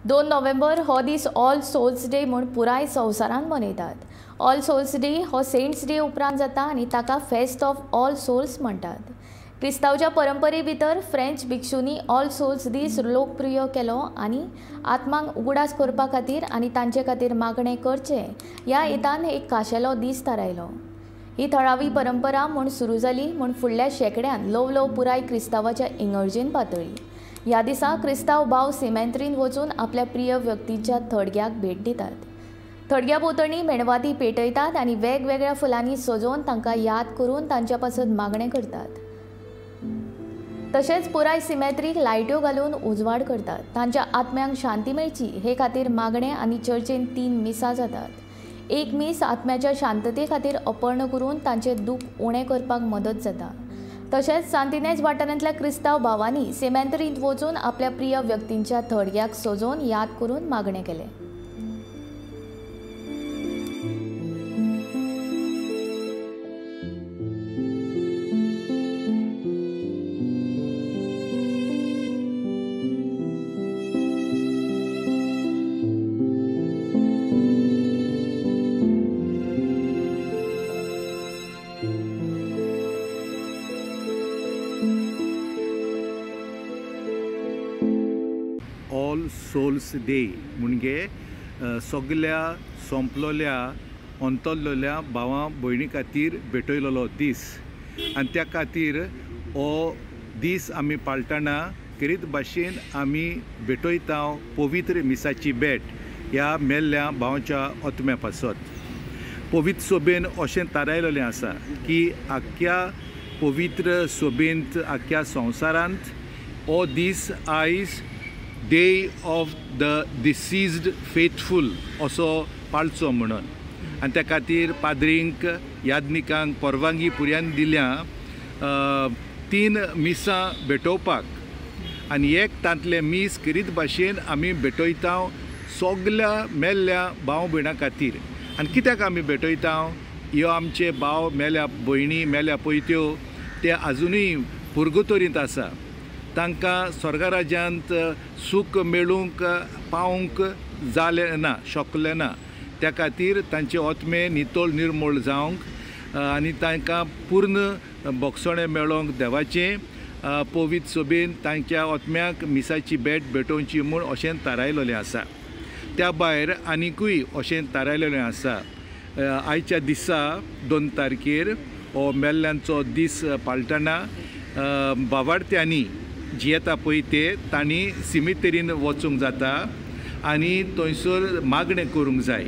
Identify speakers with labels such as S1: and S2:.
S1: 2 नोव्हेंबर हो दीस all souls day म्हूण पुराय संवसारांत मनयतात. ऑल सोल्स डे हो सेंट्स डे उपरांत जाता आनी ताका फेस्त ऑफ ऑल सोल्स म्हणटात. क्रिस्तांवच्या परंपरे भितर फ्रेंच भिक्षूंनी ऑल सोल्स दीस लोकप्रिय केलो आनी आत्मांक उगडास करपा खातीर आनी तांचे खातीर मागणें करचें ह्या हेतान एक खाशेलो दीस थारायलो. ही थळावी परंपरा म्हूण सुरू जाली म्हूण फुडल्या शेंकड्यान ल्हव ल्हव पुराय क्रिस्तांवाच्या इंगर्जेन पातळ्ळी. ह्या दिसा क्रिस्तांव भाव सिमेंत्रीन वचून आपल्या प्रिय व्यक्तीच्या थडग्याक भेट दितात. थडग्या भोंवतणी मेणवाती पेटयतात आनी वेगवेगळ्या फुलांनी सजोवन तांकां याद करून तांच्या पासत मागणें करतात. तशेंच पुराय सिमेत्रीक लायट्यो घालून उजवाड करतात. तांच्या आत्म्यांक शांती मेळची हे खातीर मागणें आनी चर्चेन 3 मिसां जातात. एक मीस आत्म्याच्या शांतते खातीर अर्पण करून तांचें दूख उणें करपाक मदत जाता. तशेंच सांतिनेज वाठारांतल्या क्रिस्तांव भावांनी सिमेंत्रींत वचून आपल्या प्रिय व्यक्तींच्या थडग्याक सजोवन याद करून मागणें केलें.
S2: ऑल सोल्स डे म्हणजे सगल्या सोंपलोल्या अंतरलोल्या भावां भयणी खातीर भेटयलेलो दीस आनी त्या खातीर हो दीस आमी पाळटना खेरीत भाशेन आमी भेटयता पवित्र मिसाची भेट ह्या मेल्ल्या भावांच्या आत्म्या पासत. पवित्र सोबेन अशें थारायलेलें आसा की आख्ख्या पवित्र सोबेंत आख्ख्या संवसारांत हो दीस आयज day of the deceased faithful असो पाळचो म्हणून आनी त्या खातीर पाद्रींक याज्ञिकांक परवानगी पुर्यान दिल्या 3 मिसां भेटोवपाक आनी एक तांतलें मीस खेरीत भाशेन आमी भेटयता सगल्या मेल्ल्या भाव भयणां खातीर. आनी कित्याक आमी भेटयता? ह्यो आमचे भाव मेल्या भयणी मेल्या पयत्यो ते आजुनूय पुर्गुतोरींत आसा. तांकां स्वर्गराज्यांत सूख मेळूंक पावूंक जालें ना, शकलें ना. त्या खातीर तांचे आत्मे नितळ निर्मूळ जावंक आनी तांकां पूर्ण भोगसणें मेळोंक देवाचें पवित्र सोबेन तांच्या आत्म्याक मिसाची भेट भेटोवची म्हूण अशें थारायलेलें आसा. त्या भायर आनिकूय अशें थारायलेलें आसा. आयच्या दिसा 2 तारखेर हो मेल्ल्यांचो दीस पाळटना भावार्थ्यांनी जियेता पळय ते तांणी सिमितेरीन वचूंक जाता आनी थंयसर मागणें करूंक जाय.